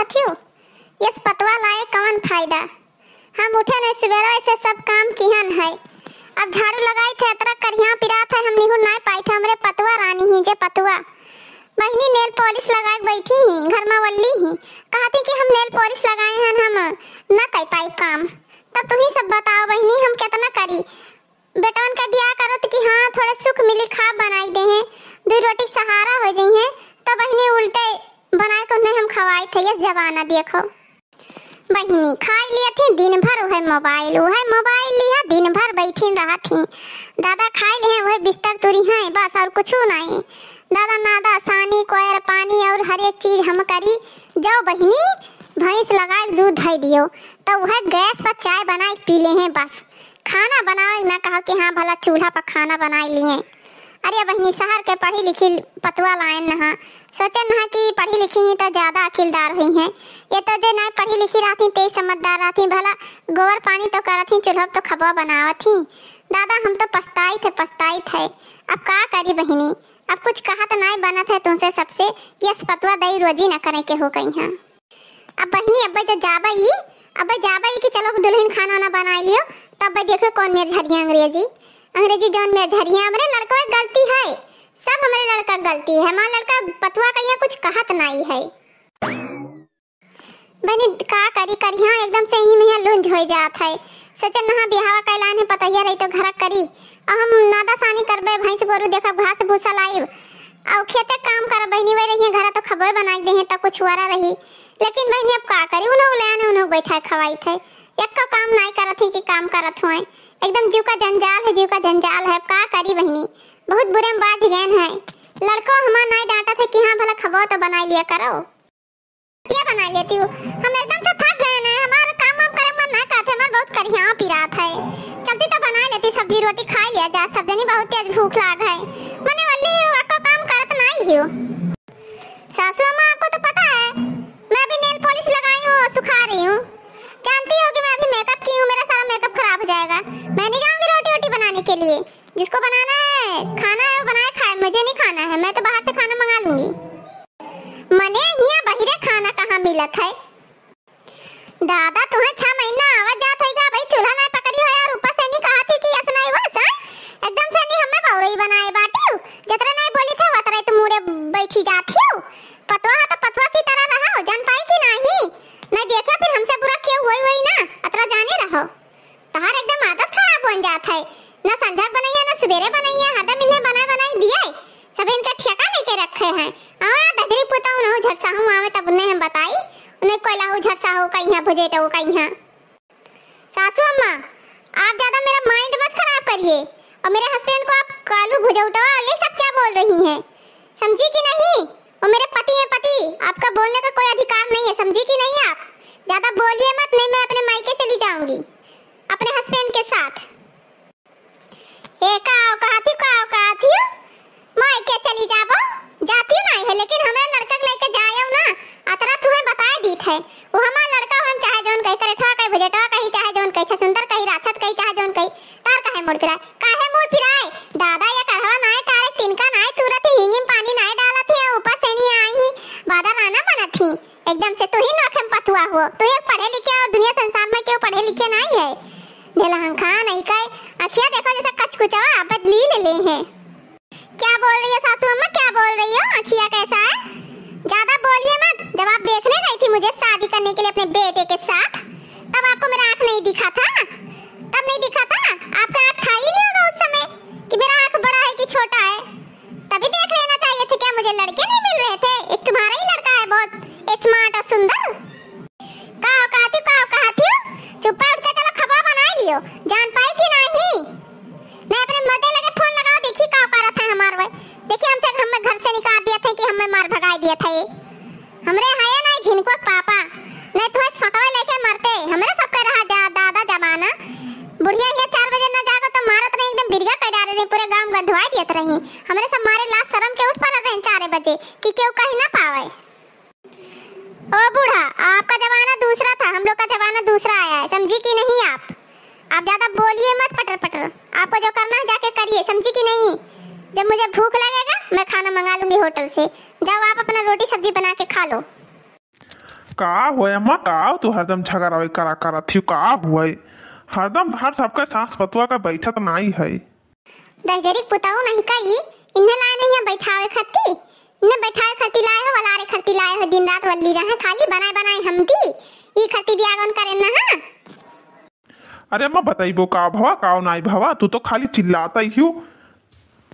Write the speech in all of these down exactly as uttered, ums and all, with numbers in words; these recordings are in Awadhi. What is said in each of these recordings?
थियो, यस पतवा लाए कवन फायदा? हम उठे नहीं सुबेरा, ऐसे सब काम किहन है। अब झाड़ू लगाई थे, अतरा करिहा पिरात है, हम निहुर नहीं पाई थे, हमरे पतवा रानी ही जे पतवा। बहिनी nail polish लगाए के बैठी ही, घर में वल्ली ही, कहती कि हम nail polish लगाए हन, हम न कर पाई काम। तब तुही सब बताओ बहिनी, हम कितना करी? बेटवन के बियाह करो त कि हाँ, थोड़ा सुख मिली, खा बनाई दे हैं, दू रोटी सहारा हो जाई हैं, तो बहिनी उल्टे बनाए के उन्हें हम खवाई थे। यस जमाना देखो। बहिनी खाई लिया थी दिन भर, वह mobile, वह mobile लिया दिन भर बैठी रहा थी। दादा खाई लिए, वह बिस्तर तुरी हैं बस, और कुछ नहीं। दादा नादा सानी, कोयर पानी और हर एक चीज हम करी। जाओ बहिनी, भैंस लगाए दूध धै दियो, तो वह gas पर चाय बनाए पी ले हैं बस। खाना बनावे ना कहो कि हाँ भला चूल्हा पर खाना बनाए लिए। अरे बहिनी, शहर के पढ़ी लिखी पतुआ लायन नहा, सोचन नहा कि पढ़ी लिखी ही तो ज्यादा अकिलदार हुई हैं। ये तो जो नहीं पढ़ी लिखी रहती, तेज समझदार रहती, भला गोबर पानी तो करत ही, चूल्हा तो खबवा बनावत ही। दादा, हम तो पछताई थे, पछताई थे। अब का करी बहिनी, अब कुछ कहत नहीं बनत है तुमसे सबसे, यस पतुआ दई रोजी न करे के हो गई हैं। अब बहिनी, अब्बे जो जाबा ई, अब्बे जाबा ई कि चलो दुल्हन खाना वाना बनाए लियो, तब अब्बे देखो कौन मेर झरिया अंग्रेजी। अंग्रेजी जौन मेर झरिया, हमरे लड़का के गलती है, सब हमरे लड़का के गलती है। हमार लड़का पतुआ कहिया कुछ कहत नाई है। बहिनी का करी, करिया एकदम से ही में लुंज हो जात है। सोचे नहा बिहावा कैलान है, पतहिया रही तो घर करी। अब हम नादा सानी करबे, भैंस गोरू देखब, घास भूसा लाइब, और खेते काम करब बहिनी, वही रहिए घर तो खबे बनाई दे हैं, तो कुछ वरा रही। लेकिन बहिनी अब का करी, उन्हों ले आने, उन्हों बैठा खवाई थे, एक तो काम नाई करत ही कि काम करत हुए। एकदम जीव का जंजाल है, जीव का जंजाल है। अब का करी बहिनी, बहुत बुरे में बाज गए हैं। लड़को हमार नाई डांटत है कि हाँ भला खबो तो बनाई लिया करो। क्या बना लेती हूँ? हम एकदम से थक गए हैं, हमार काम वाम करे मन नहीं करते, हमार बहुत करिहा पिरात है। चलती तो बना लेती, सब्जी रोटी खा लिया जा, सब जनी बहुत तेज भूख लाग है। मने वल्ली हूँ, आपको काम करत नहीं हूँ। सासू अम्मा, आपको तो पता है, मैं अभी nail polish लगाई हूँ और सुखा रही हूँ। जानती हो कि मैं अभी makeup की हूँ, मेरा सारा makeup खराब हो जाएगा। मैं नहीं जाऊँगी रोटी वोटी बनाने के लिए। जिसको बनाना है, खाना है, वो बनाए खाए, मुझे नहीं खाना है, मैं तो बाहर से खाना मंगा लूँगी। मने हिया बहिरे खाना कहाँ मिलत है? दादा, तुम्हें छह महीना आवत जात है क्या भाई? चूल्हा नहीं पकड़ी हो यार, ऊपर से नहीं कहा थी कि ऐसा नहीं हुआ, सा? एकदम से नहीं हमें बौरई बनाए बाटी, जतरे नहीं बोली थे, वतरे तुम मुड़े बैठी जाती हो। पतवा है तो पतवा की तरह रहो, जान पाई कि नहीं? नहीं देखा फिर हमसे बुरा क्यों हुई, हुई ना, अतरा जाने रहो। तहार एकदम आदत खराब बन जात है, ना संझा बनैया, ना सुबेरे बनैया, हरदम इन्हें बना बनाई दिए, सब इनका ठेका लेके रखे हैं। आ, दसरी पुता उन्हों झरसाहू आवे तब उन्हें हम बताई, उन्हें कोयलाहू झरसाहू कहीं है, भुजेटहू कहीं है। सासू अम्मा, आप ज्यादा मेरा mind मत खराब करिए, और मेरे husband को आप कालू भुजौटवा ये सब क्या बोल रही हैं, समझी कि नहीं? वो मेरे पति हैं, पति, आपका बोलने का कोई अधिकार नहीं है, समझी कि नहीं आप? ज्यादा बोलिए मत, नहीं मैं अपने मायके चली जाऊंगी अपने husband के साथ। ए, का औकात ही, का औकात ही? मायके चली जाबो, जाती नहीं है, लेकिन हमरा लड़का के लेके जायो ना, अतरा तुम्हें बताए दीत है। वो हमार लड़का हो, हम चाहे जौन कही, करेठवा कही, भुजेटवा कही, चाहे जौन कही, छछुंदर कही, राक्षस कही, चाहे जौन कही, तार काहे मुड़ फिराए? काहे मुड़ फिराए? दादा, ये करहवा नाय टारे, तिनका नाय तुरत ही, हिंगी में पानी नाय डालत ही, ऊपर से नहीं आई ही, बादर आना बनत ही। एकदम से तू ही नौखे में पतुआ हो, तू ही एक पढ़े लिखे और दुनिया संसार में केहू पढ़े लिखे नहीं है। ढेलहन खा नहीं कहे, अखिया देखो जैसे कचकुचवा बदली ले ले हैं। क्या बोल रही हो सासू अम्मा, क्या बोल रही हो? अखिया कैसा है? ज्यादा बोलिए मत। जब आप देखने गई थी मुझे शादी करने के लिए अपने बेटे के साथ, तब आपको मेरा आँख नहीं दिखा था? तब नहीं दिखा था? आपका आँख था ही नहीं होगा उस समय कि मेरा आँख बड़ा है कि छोटा है। तभी देख लेना चाहिए थे। क्या मुझे लड़के नहीं मिल रहे थे? एक तुम्हारा ही लड़का है बहुत smart और सुंदर। का औकात ही, का औकात ही? चुप्पा उठ के चलो, खबा बनाई लियो। जान पाई कि नहीं? नहीं, अपने मर्दे लगे फोन लगाओ, देखी का औकात है हमार वह। देखी हमसे, हमें घर से निकाल दिया था कि हमें मार भगाई दिया था ये। हमरे हया नहीं झिनको पापा, नहीं तो सोटवा लेके मरते। हमरे सबके रहा जा, दादा जमाना। बुढ़िया ये चार बजे ना जागो तो मारत रही, एकदम बिरिया कर डारे रही, पूरे गांव गंधवाई दियत रही। हमरे सब मारे लाज शर्म के उठ पड़त रहे चार बजे कि केहू कही ना पावे। ओ बूढ़ा, आपका जमाना दूसरा था, हम लोग का जमाना दूसरा आया है, समझी कि नहीं आप? आप ज्यादा बोलिए मत पटर पटर, आपको जो करना है जाके करिए, समझी कि नहीं? जब मुझे भूख लगेगा मैं खाना मंगा लूंगी होटल से, जाओ आप अपना रोटी सब्जी बना के खा लो। का होय अम्मा, का तू हरदम झगड़ा होय करा करत हियो, का होय? हरदम हर सबके सास पतुआ का बैठत नाई है। दहिजरी के पुताऊ नहीं का ई, इन्हें लाए नहीं है बैठावे खरती, इन्हें बैठावे खरती लाए हो, वलारे खरती लाए हो, दिन रात वल्ली रहे, खाली बनाए बनाए हम दी, ई खरती बियाह गौन करेन ना, हाँ? अरे अम्मा, बताइबो का भवा, का नाई भवा, तू तो खाली चिल्लात ही हो।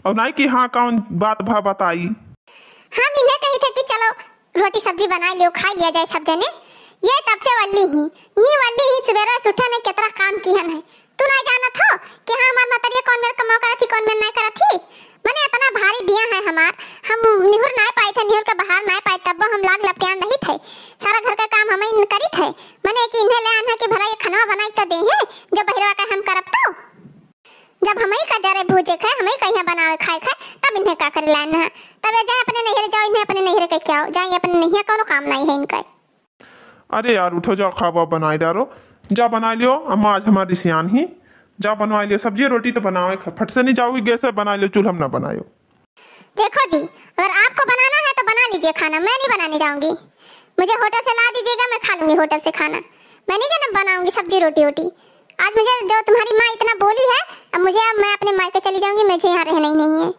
और नाई कि हाँ, कौन बात भा बताई? हम इन्हें कही थे कि चलो रोटी सब्जी बनाई लियो, खाई लिया जाए सब जने। ये तब से वल्ली ही, यही वल्ली ही सुबेरे से उठा ने कितना काम किहन है। तू नाई जानत हो कि हाँ, हमार मतरिया कौन मेर कमाओ करत ही, कौन मेर नाई करत ही? मने इतना भारी दिया है हमार, हम निहुर नाई पाई थे, निहुर के बाहर नाई पाई, तब हम लाग लपटियान रही थे। सारा घर का काम हम ही करी थे। मने कि इन्हें ले आना कि भला ये खनवा बनाई तो दे हैं, जो बहिरवा का हम करब तो। जब हमही का जरे भूजे खाए, हमही का यहाँ बनावे खाए खाए, तब इन्हें का करे लाए ना? तब ये जाए अपने नैहरे जाओ, इन्हें अपने नैहरे के क्या हो? जाए अपने नैहरे, कौनो काम नहीं है इनका। अरे यार, उठो, जाओ, खावा बनाए डारो, जा बनाए लियो। अम्मा आज हमारी सियान ही, जा बनवाए लियो सब्जी रोटी तो बनावे खा, फट से नहीं जाओगी गैस से बनाए लियो, चूल्हा में ना बनायो। देखो जी, अगर आपको बनाना है तो बना लीजिए खाना, मैं नहीं बनाने जाऊंगी। मुझे होटल से ला दीजिएगा, मैं खा लूंगी होटल से खाना। मैं नहीं जाना बनाऊंगी सब्जी रोटी वोटी। आज मुझे जो तुम्हारी माँ इतना बोली है, अब मुझे, अब मैं अपने मायके चली जाऊंगी, मुझे यहाँ रहना ही नहीं है।